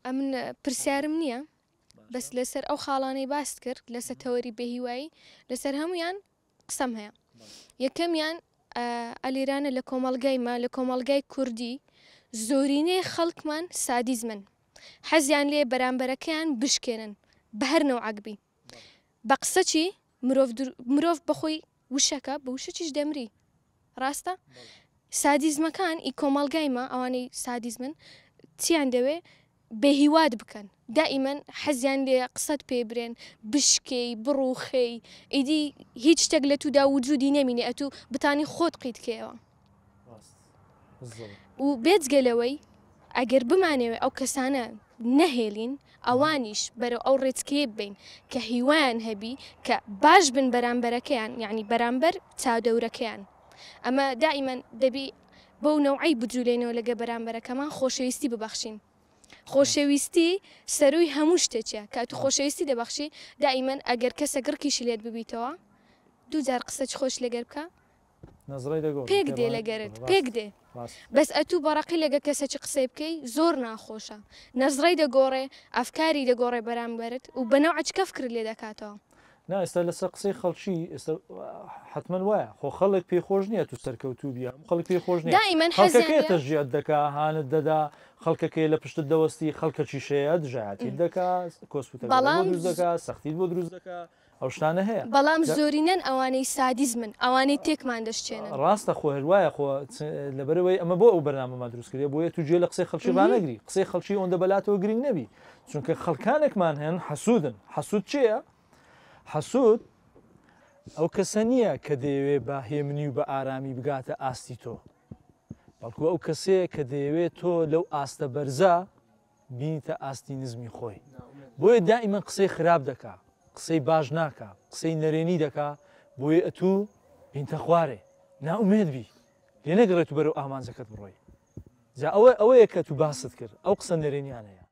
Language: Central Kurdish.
ئەمن پرسیارم نییە بەس لەسەر ئەو خاڵانەی باست کرد لەسەر تەوەری بێهیوایی لەسەر هەمویان قسەم هەیە یەکەمیان ئەلیرانە لە کۆمەڵگای ما لە کۆمەڵگای کوردی زۆرینەی خەڵکمان سادیزمن حەزیان لێ بەرامبەرەکەیان بشکێنن بە هەر نەوعەک بی بە قسەچی مرۆڤ مرۆڤ بەخۆی وشەکە بە وشەچیش دەمری ڕاستە سادیزمەکان ئی کۆمەڵگای ما ئەوانەی سادیزمن چیان دەوێ بێهیوات بکەن دائیمەن حەزیان لێیە قسەت پێ برێن بشکێی بڕوخێی ئیدی هیچ شتێک لە تودا وجودی نەمینێ ئەتوو بتانی خۆت قیت کەیەوە و بێجگە لەوەی ئەگەر بمانەوێ ئەو کەسانە نەهێلین ئەوانیش بەرەو ئەو ڕێچکەیە ببین کە هیوایان هەبی کە باش بن بەرامبەرەکەیان یعنی بەرامبەر چاودەورەکەیان ئەمە دائیمەن دەبی بەو نەوعەی بجولێینەوە لەگە بەرامبەرەکەمان خۆشەویستی ببەخشین خۆشەویستی سەروی هەموو شتێکە کە تو خۆشەویستی دەبەخشی دائیمەن ئەگەر کەسە گڕکیشی لێت ببیتەوە دووجار قسەچ خۆش لەگەر بکە پێک دێ لەگەرت پێک دێ بەس ئەتوو بەڕەقی لەگە کەسەکی قسەی بکەی زۆر ناخۆشە نەزڕەی دەگۆڕێ ئەفکاری دەگۆڕێ بەرامبەرت و بەنەوعەچ کەفکرت لێ دەکاتەوە. نا ئێستا لەسەر قسەی خەڵکی ئێستا حتمما وایە خۆ خەڵک پێی خۆش نییە تو سەرکەوتوو بی هەموو خەڵک پێی خۆش نییە دائیمەن حەزیان خەڵکەکەی لێیە. تەشجیعت دەکا هانت دەدا خەڵکەکەی لە پشتت دەوەستی خەڵکەکیش هەیە دژایەتیت دەکا کۆسپ و تەگەرەت بۆ بەڵام دروست دەکا سەختیت بۆ دروست دەکا ئەو شتانە هەیە. بەڵام زۆرینەن ئەوانەی سادیزمن ئەوانەی تێکمان دەشچێنن. ڕاستە خۆ هەر وایە خۆ لەبەرئەوەی ئەمە بۆ ئەو بەرنامەمان دروست کردیە بۆیە تو گوێ لە قسەی خەڵکی ڕانەگری قسەی خەڵکی ئەوەندە بەلاتەوە گرنگ نەبی چونکە خەڵکانێکمان هەن حەسوودن حەسوود چێە حەسوود ئەو کەسە نییە کە دەیەوێ بە هێمنی و بە ئارامی بگاتە ئاستی تۆ بەڵکو ئەو کەسەیە کە دەیەوێت تۆ لەو ئاستە بەرزە بینیتە ئاستی نزمی خۆی بۆیە دائیمەن قسەی خراپ دەکا قسەی باش ناکا قسەی نەرێنی دەکا بۆیە ئەتوو بینتە خوارێ نائومێد بی لێ نەگەڕێت و بەرەو ئامانجەکەت بڕۆی جا ئەوە ئەوەیە کە تو باست کرد ئەو قسە نەرێنیانەیە.